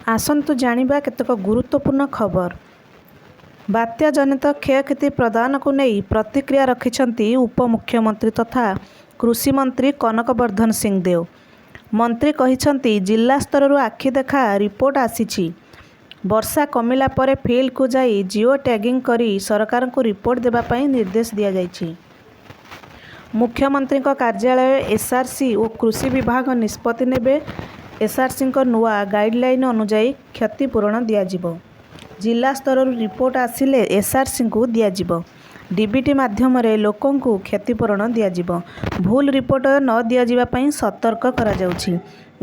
ଆସନ୍ତୁ ଜାଣିବା କେତେକ ଗୁରୁତ୍ୱପୂର୍ଣ୍ଣ ଖବର। ବାତ୍ୟା ଜନିତ କ୍ଷୟକ୍ଷତି ପ୍ରଦାନକୁ ନେଇ ପ୍ରତିକ୍ରିୟା ରଖିଛନ୍ତି ଉପମୁଖ୍ୟମନ୍ତ୍ରୀ ତଥା କୃଷିମନ୍ତ୍ରୀ କନକ ବର୍ଦ୍ଧନ ସିଂଦେଓ। ମନ୍ତ୍ରୀ କହିଛନ୍ତି, ଜିଲ୍ଲାସ୍ତରରୁ ଆଖି ଦେଖା ରିପୋର୍ଟ ଆସିଛି। ବର୍ଷା କମିଲା ପରେ ଫିଲ୍ଡକୁ ଯାଇ ଜିଓ ଟ୍ୟାଗିଂ କରି ସରକାରଙ୍କୁ ରିପୋର୍ଟ ଦେବା ପାଇଁ ନିର୍ଦ୍ଦେଶ ଦିଆଯାଇଛି। ମୁଖ୍ୟମନ୍ତ୍ରୀଙ୍କ କାର୍ଯ୍ୟାଳୟ, ଏସ୍ଆରସି ଓ କୃଷି ବିଭାଗ ନିଷ୍ପତ୍ତି ନେବେ। ଏସ୍ଆରସିଙ୍କ ନୂଆ ଗାଇଡ୍ଲାଇନ୍ ଅନୁଯାୟୀ କ୍ଷତିପୂରଣ ଦିଆଯିବ। ଜିଲ୍ଲାସ୍ତରରୁ ରିପୋର୍ଟ ଆସିଲେ ଏସ୍ଆରସିଙ୍କୁ ଦିଆଯିବ। ଡିବିଟି ମାଧ୍ୟମରେ ଲୋକଙ୍କୁ କ୍ଷତିପୂରଣ ଦିଆଯିବ। ଭୁଲ ରିପୋର୍ଟ ନ ଦିଆଯିବା ପାଇଁ ସତର୍କ କରାଯାଉଛି।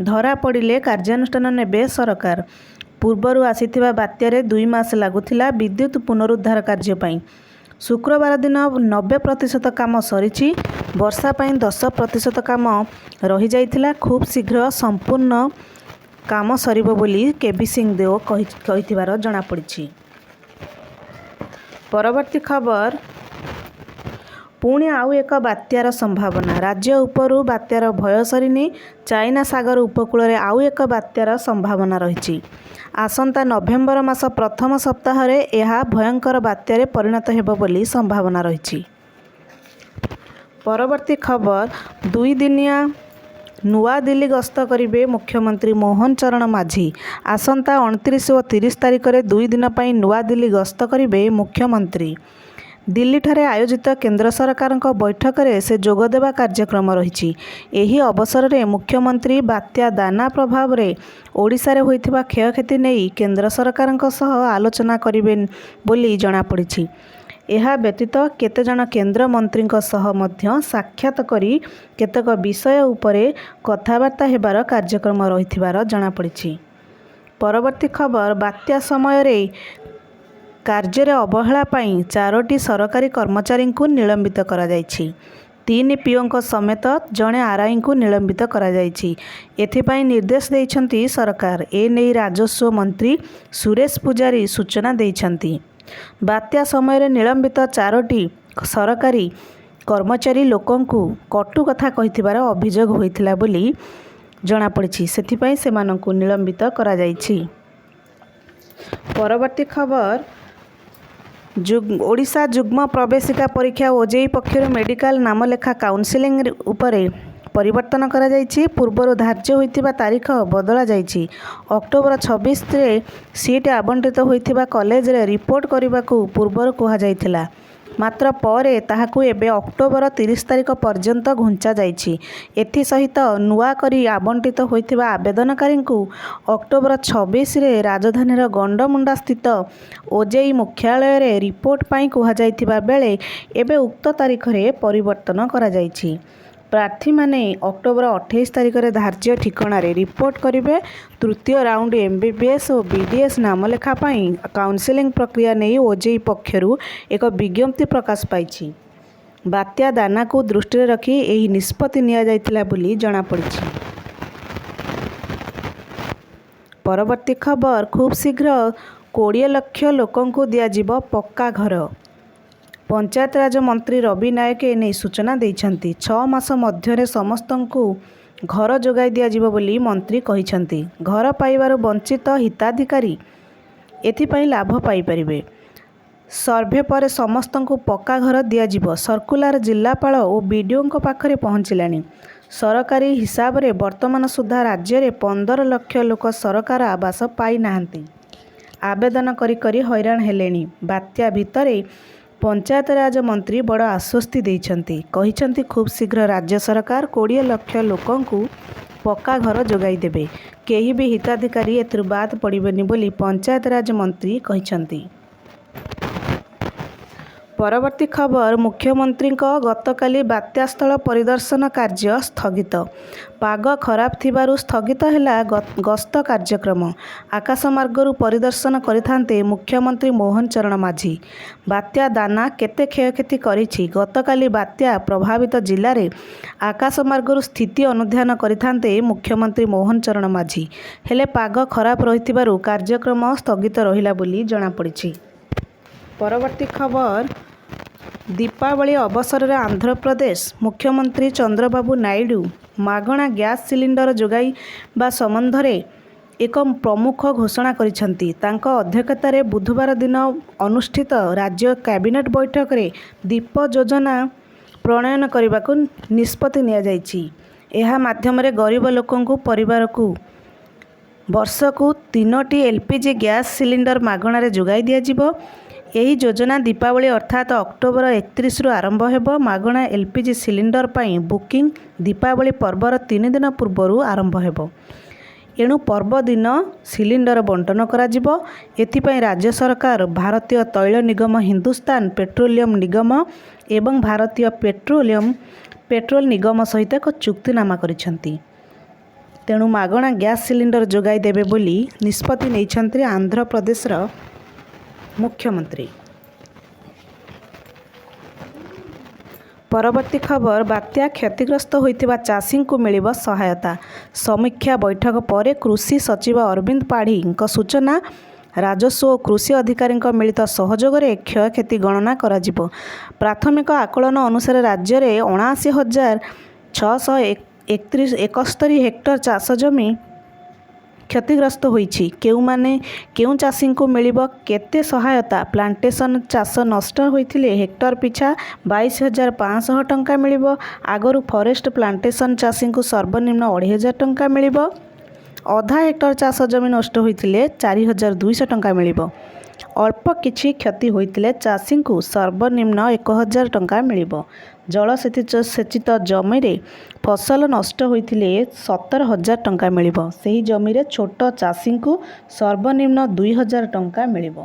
ଧରାପଡ଼ିଲେ କାର୍ଯ୍ୟାନୁଷ୍ଠାନ ନେବେ ସରକାର। ପୂର୍ବରୁ ଆସିଥିବା ବାତ୍ୟାରେ 2 ମାସ ଲାଗୁଥିଲା ବିଦ୍ୟୁତ ପୁନରୁଦ୍ଧାର କାର୍ଯ୍ୟ ପାଇଁ। ଶୁକ୍ରବାର ଦିନ 90% କାମ ସରିଛି। ବର୍ଷା ପାଇଁ 10% କାମ ରହିଯାଇଥିଲା। ଖୁବ୍ଶୀଘ୍ର ସମ୍ପୂର୍ଣ୍ଣ କାମ ସରିବ ବୋଲି କେଭି ସିଂଦେଓ କହିଥିବାର ଜଣାପଡ଼ିଛି। ପରବର୍ତ୍ତୀ ଖବର, ପୁଣି ଆଉ ଏକ ବାତ୍ୟାର ସମ୍ଭାବନା। ରାଜ୍ୟ ଉପରୁ ବାତ୍ୟାର ଭୟ ସରିନି। ଚାଇନା ସାଗର ଉପକୂଳରେ ଆଉ ଏକ ବାତ୍ୟାର ସମ୍ଭାବନା ରହିଛି। ଆସନ୍ତା ନଭେମ୍ବର ମାସ ପ୍ରଥମ ସପ୍ତାହରେ ଏହା ଭୟଙ୍କର ବାତ୍ୟାରେ ପରିଣତ ହେବ ବୋଲି ସମ୍ଭାବନା ରହିଛି। ପରବର୍ତ୍ତୀ ଖବର, 2 ଦିନିଆ ନୂଆଦିଲ୍ଲୀ ଗସ୍ତ କରିବେ ମୁଖ୍ୟମନ୍ତ୍ରୀ ମୋହନ ଚରଣ ମାଝୀ। ଆସନ୍ତା 29 ଓ 30 ତାରିଖରେ 2 ଦିନ ପାଇଁ ନୂଆଦିଲ୍ଲୀ ଗସ୍ତ କରିବେ ମୁଖ୍ୟମନ୍ତ୍ରୀ। ଦିଲ୍ଲୀଠାରେ ଆୟୋଜିତ କେନ୍ଦ୍ର ସରକାରଙ୍କ ବୈଠକରେ ସେ ଯୋଗଦେବା କାର୍ଯ୍ୟକ୍ରମ ରହିଛି। ଏହି ଅବସରରେ ମୁଖ୍ୟମନ୍ତ୍ରୀ ବାତ୍ୟା ଦାନା ପ୍ରଭାବରେ ଓଡ଼ିଶାରେ ହୋଇଥିବା କ୍ଷୟକ୍ଷତି ନେଇ କେନ୍ଦ୍ର ସରକାରଙ୍କ ସହ ଆଲୋଚନା କରିବେ ବୋଲି ଜଣାପଡ଼ିଛି। ଏହା ବ୍ୟତୀତ କେତେଜଣ କେନ୍ଦ୍ର ମନ୍ତ୍ରୀଙ୍କ ସହ ମଧ୍ୟ ସାକ୍ଷାତ କରି କେତେକ ବିଷୟ ଉପରେ କଥାବାର୍ତ୍ତା ହେବାର କାର୍ଯ୍ୟକ୍ରମ ରହିଥିବାର ଜଣାପଡ଼ିଛି। ପରବର୍ତ୍ତୀ ଖବର, ବାତ୍ୟା ସମୟରେ କାର୍ଯ୍ୟରେ ଅବହେଳା ପାଇଁ ଚାରୋଟି ସରକାରୀ କର୍ମଚାରୀଙ୍କୁ ନିଲମ୍ବିତ କରାଯାଇଛି। ତିନି ପିଇଓଙ୍କ ସମେତ ଜଣେ ଆର୍ଆଇଙ୍କୁ ନିଲମ୍ବିତ କରାଯାଇଛି। ଏଥିପାଇଁ ନିର୍ଦ୍ଦେଶ ଦେଇଛନ୍ତି ସରକାର। ଏନେଇ ରାଜସ୍ୱ ମନ୍ତ୍ରୀ ସୁରେଶ ପୂଜାରୀ ସୂଚନା ଦେଇଛନ୍ତି। ବାତ୍ୟା ସମୟରେ ନିଲମ୍ବିତ ଚାରୋଟି ସରକାରୀ କର୍ମଚାରୀ ଲୋକଙ୍କୁ କଟୁ କଥା କହିଥିବାର ଅଭିଯୋଗ ହୋଇଥିଲା ବୋଲି ଜଣାପଡ଼ିଛି। ସେଥିପାଇଁ ସେମାନଙ୍କୁ ନିଲମ୍ବିତ କରାଯାଇଛି। ପରବର୍ତ୍ତୀ ଖବର, ଓଡ଼ିଶା ଯୁଗ୍ମ ପ୍ରବେଶିକା ପରୀକ୍ଷା ଓଜେଇଇ ପକ୍ଷରୁ ମେଡିକାଲ ନାମଲେଖା କାଉନସେଲିଂ ଉପରେ ପରିବର୍ତ୍ତନ କରାଯାଇଛି। ପୂର୍ବରୁ ଧାର୍ଯ୍ୟ ହୋଇଥିବା ତାରିଖ ବଦଳାଯାଇଛି। ଅକ୍ଟୋବର 26ରେ ସିଟ୍ ଆବଣ୍ଟିତ ହୋଇଥିବା କଲେଜରେ ରିପୋର୍ଟ କରିବାକୁ ପୂର୍ବରୁ କୁହାଯାଇଥିଲା। ମାତ୍ର ପରେ ତାହାକୁ ଏବେ ଅକ୍ଟୋବର 30 ତାରିଖ ପର୍ଯ୍ୟନ୍ତ ଘୁଞ୍ଚାଯାଇଛି। ଏଥିସହିତ ନୂଆ କରି ଆବଣ୍ଟିତ ହୋଇଥିବା ଆବେଦନକାରୀଙ୍କୁ ଅକ୍ଟୋବର 26ରେ ରାଜଧାନୀର ଗଣ୍ଡମୁଣ୍ଡାସ୍ଥିତ ଓଜେଇଇ ମୁଖ୍ୟାଳୟରେ ରିପୋର୍ଟ ପାଇଁ କୁହାଯାଇଥିବା ବେଳେ ଏବେ ଉକ୍ତ ତାରିଖରେ ପରିବର୍ତ୍ତନ କରାଯାଇଛି। ପ୍ରାର୍ଥୀମାନେ ଅକ୍ଟୋବର 28 ତାରିଖରେ ଧାର୍ଯ୍ୟ ଠିକଣାରେ ରିପୋର୍ଟ କରିବେ। ତୃତୀୟ ରାଉଣ୍ଡ ଏମବିବିଏସ୍ ଓ ବିଡିଏସ୍ ନାମଲେଖା ପାଇଁ କାଉନସେଲିଂ ପ୍ରକ୍ରିୟା ନେଇ ଓଜେଇଇ ପକ୍ଷରୁ ଏକ ବିଜ୍ଞପ୍ତି ପ୍ରକାଶ ପାଇଛି। ବାତ୍ୟା ଦାନାକୁ ଦୃଷ୍ଟିରେ ରଖି ଏହି ନିଷ୍ପତ୍ତି ନିଆଯାଇଥିଲା ବୋଲି ଜଣାପଡ଼ିଛି। ପରବର୍ତ୍ତୀ ଖବର, ଖୁବ୍ଶୀଘ୍ର 20 ଲକ୍ଷ ଲୋକଙ୍କୁ ଦିଆଯିବ ପକ୍କା ଘର। ପଞ୍ଚାୟତିରାଜ ମନ୍ତ୍ରୀ ରବି ନାଏକ ଏନେଇ ସୂଚନା ଦେଇଛନ୍ତି। 6 ମାସ ମଧ୍ୟରେ ସମସ୍ତଙ୍କୁ ଘର ଯୋଗାଇ ଦିଆଯିବ ବୋଲି ମନ୍ତ୍ରୀ କହିଛନ୍ତି। ଘର ପାଇବାରୁ ବଞ୍ଚିତ ହିତାଧିକାରୀ ଏଥିପାଇଁ ଲାଭ ପାଇପାରିବେ। ସର୍ଭେ ପରେ ସମସ୍ତଙ୍କୁ ପକ୍କା ଘର ଦିଆଯିବ ସର୍କୁଲାର ଜିଲ୍ଲାପାଳ ଓ ବିଡିଓଙ୍କ ପାଖରେ ପହଞ୍ଚିଲାଣି। ସରକାରୀ ହିସାବରେ ବର୍ତ୍ତମାନ ସୁଦ୍ଧା ରାଜ୍ୟରେ 15 ଲକ୍ଷ ଲୋକ ସରକାର ଆବାସ ପାଇନାହାନ୍ତି। ଆବେଦନ କରି କରି ହଇରାଣ ହେଲେଣି। ବାତ୍ୟା ଭିତରେ ପଞ୍ଚାୟତିରାଜ ମନ୍ତ୍ରୀ ବଡ଼ ଆଶ୍ୱସ୍ତି ଦେଇଛନ୍ତି। କହିଛନ୍ତି, ଖୁବ୍ଶୀଘ୍ର ରାଜ୍ୟ ସରକାର 20 ଲକ୍ଷ ଲୋକଙ୍କୁ ପକ୍କା ଘର ଯୋଗାଇ ଦେବେ। କେହି ବି ହିତାଧିକାରୀ ଏଥିରୁ ବାଦ୍ ପଡ଼ିବେନି ବୋଲି ପଞ୍ଚାୟତିରାଜ ମନ୍ତ୍ରୀ କହିଛନ୍ତି। ପରବର୍ତ୍ତୀ ଖବର, ମୁଖ୍ୟମନ୍ତ୍ରୀଙ୍କ ଗତକାଲି ବାତ୍ୟାସ୍ଥଳ ପରିଦର୍ଶନ କାର୍ଯ୍ୟ ସ୍ଥଗିତ। ପାଗ ଖରାପ ଥିବାରୁ ସ୍ଥଗିତ ହେଲା ଗସ୍ତ କାର୍ଯ୍ୟକ୍ରମ। ଆକାଶମାର୍ଗରୁ ପରିଦର୍ଶନ କରିଥାନ୍ତେ ମୁଖ୍ୟମନ୍ତ୍ରୀ ମୋହନ ଚରଣ ମାଝୀ। ବାତ୍ୟା ଦାନା କେତେ କ୍ଷୟକ୍ଷତି କରିଛି ଗତକାଲି ବାତ୍ୟା ପ୍ରଭାବିତ ଜିଲ୍ଲାରେ ଆକାଶମାର୍ଗରୁ ସ୍ଥିତି ଅନୁଧ୍ୟାନ କରିଥାନ୍ତେ ମୁଖ୍ୟମନ୍ତ୍ରୀ ମୋହନ ଚରଣ ମାଝୀ। ହେଲେ ପାଗ ଖରାପ ରହିଥିବାରୁ କାର୍ଯ୍ୟକ୍ରମ ସ୍ଥଗିତ ରହିଲା ବୋଲି ଜଣାପଡ଼ିଛି। ପରବର୍ତ୍ତୀ ଖବର, ଦୀପାବଳି ଅବସରରେ ଆନ୍ଧ୍ରପ୍ରଦେଶ ମୁଖ୍ୟମନ୍ତ୍ରୀ ଚନ୍ଦ୍ରବାବୁ ନାଇଡୁ ମାଗଣା ଗ୍ୟାସ ସିଲିଣ୍ଡର ଯୋଗାଇବା ସମ୍ବନ୍ଧରେ ଏକ ପ୍ରମୁଖ ଘୋଷଣା କରିଛନ୍ତି। ତାଙ୍କ ଅଧ୍ୟକ୍ଷତାରେ ବୁଧବାର ଦିନ ଅନୁଷ୍ଠିତ ରାଜ୍ୟ କ୍ୟାବିନେଟ ବୈଠକରେ ଦୀପ ଯୋଜନା ପ୍ରଣୟନ କରିବାକୁ ନିଷ୍ପତ୍ତି ନିଆଯାଇଛି। ଏହା ମାଧ୍ୟମରେ ଗରିବ ଲୋକଙ୍କ ପରିବାରକୁ ବର୍ଷକୁ ତିନୋଟି ଏଲପିଜି ଗ୍ୟାସ ସିଲିଣ୍ଡର ମାଗଣାରେ ଯୋଗାଇ ଦିଆଯିବ। ଏହି ଯୋଜନା ଦୀପାବଳି ଅର୍ଥାତ ଅକ୍ଟୋବର 31ରୁ ଆରମ୍ଭ ହେବ। ମାଗଣା ଏଲପିଜି ସିଲିଣ୍ଡର ପାଇଁ ବୁକିଂ ଦୀପାବଳି ପର୍ବର ତିନି ଦିନ ପୂର୍ବରୁ ଆରମ୍ଭ ହେବ। ଏଣୁ ପର୍ବ ଦିନ ସିଲିଣ୍ଡର ବଣ୍ଟନ କରାଯିବ। ଏଥିପାଇଁ ରାଜ୍ୟ ସରକାର ଭାରତୀୟ ତୈଳ ନିଗମ, ହିନ୍ଦୁସ୍ତାନ ପେଟ୍ରୋଲିୟମ ନିଗମ ଏବଂ ଭାରତୀୟ ପେଟ୍ରୋଲ ନିଗମ ସହିତ ଏକ ଚୁକ୍ତିନାମା କରିଛନ୍ତି। ତେଣୁ ମାଗଣା ଗ୍ୟାସ ସିଲିଣ୍ଡର ଯୋଗାଇ ଦେବେ ବୋଲି ନିଷ୍ପତ୍ତି ନେଇଛନ୍ତି ଆନ୍ଧ୍ରପ୍ରଦେଶର ମୁଖ୍ୟମନ୍ତ୍ରୀ। ପରବର୍ତ୍ତୀ ଖବର, ବାତ୍ୟା କ୍ଷତିଗ୍ରସ୍ତ ହୋଇଥିବା ଚାଷୀଙ୍କୁ ମିଳିବ ସହାୟତା। ସମୀକ୍ଷା ବୈଠକ ପରେ କୃଷି ସଚିବ ଅରବିନ୍ଦ ପାଢ଼ୀଙ୍କ ସୂଚନା। ରାଜସ୍ୱ ଓ କୃଷି ଅଧିକାରୀଙ୍କ ମିଳିତ ସହଯୋଗରେ କ୍ଷୟକ୍ଷତି ଗଣନା କରାଯିବ। ପ୍ରାଥମିକ ଆକଳନ ଅନୁସାରେ ରାଜ୍ୟରେ 79,671 ହେକ୍ଟର ଚାଷ ଜମି କ୍ଷତିଗ୍ରସ୍ତ ହୋଇଛି। କେଉଁମାନେ କେଉଁ ଚାଷୀଙ୍କୁ ମିଳିବ କେତେ ସହାୟତା? ପ୍ଲାଣ୍ଟେସନ ଚାଷ ନଷ୍ଟ ହୋଇଥିଲେ ହେକ୍ଟର ପିଛା 22,500 ଟଙ୍କା ମିଳିବ। ଆଗରୁ ଫରେଷ୍ଟ ପ୍ଲାଣ୍ଟେସନ ଚାଷୀଙ୍କୁ ସର୍ବନିମ୍ନ 2,500 ଟଙ୍କା ମିଳିବ। ଅଧା ହେକ୍ଟର ଚାଷ ଜମି ନଷ୍ଟ ହୋଇଥିଲେ 4,200 ଟଙ୍କା ମିଳିବ। ଅଳ୍ପ କିଛି କ୍ଷତି ହୋଇଥିଲେ ଚାଷୀଙ୍କୁ ସର୍ବନିମ୍ନ 1,000 ଟଙ୍କା ମିଳିବ। ଜଳସେଚିତ ଜମିରେ ଫସଲ ନଷ୍ଟ ହୋଇଥିଲେ 17,000 ଟଙ୍କା ମିଳିବ। ସେହି ଜମିରେ ଛୋଟ ଚାଷୀଙ୍କୁ ସର୍ବନିମ୍ନ 2,000 ଟଙ୍କା ମିଳିବ।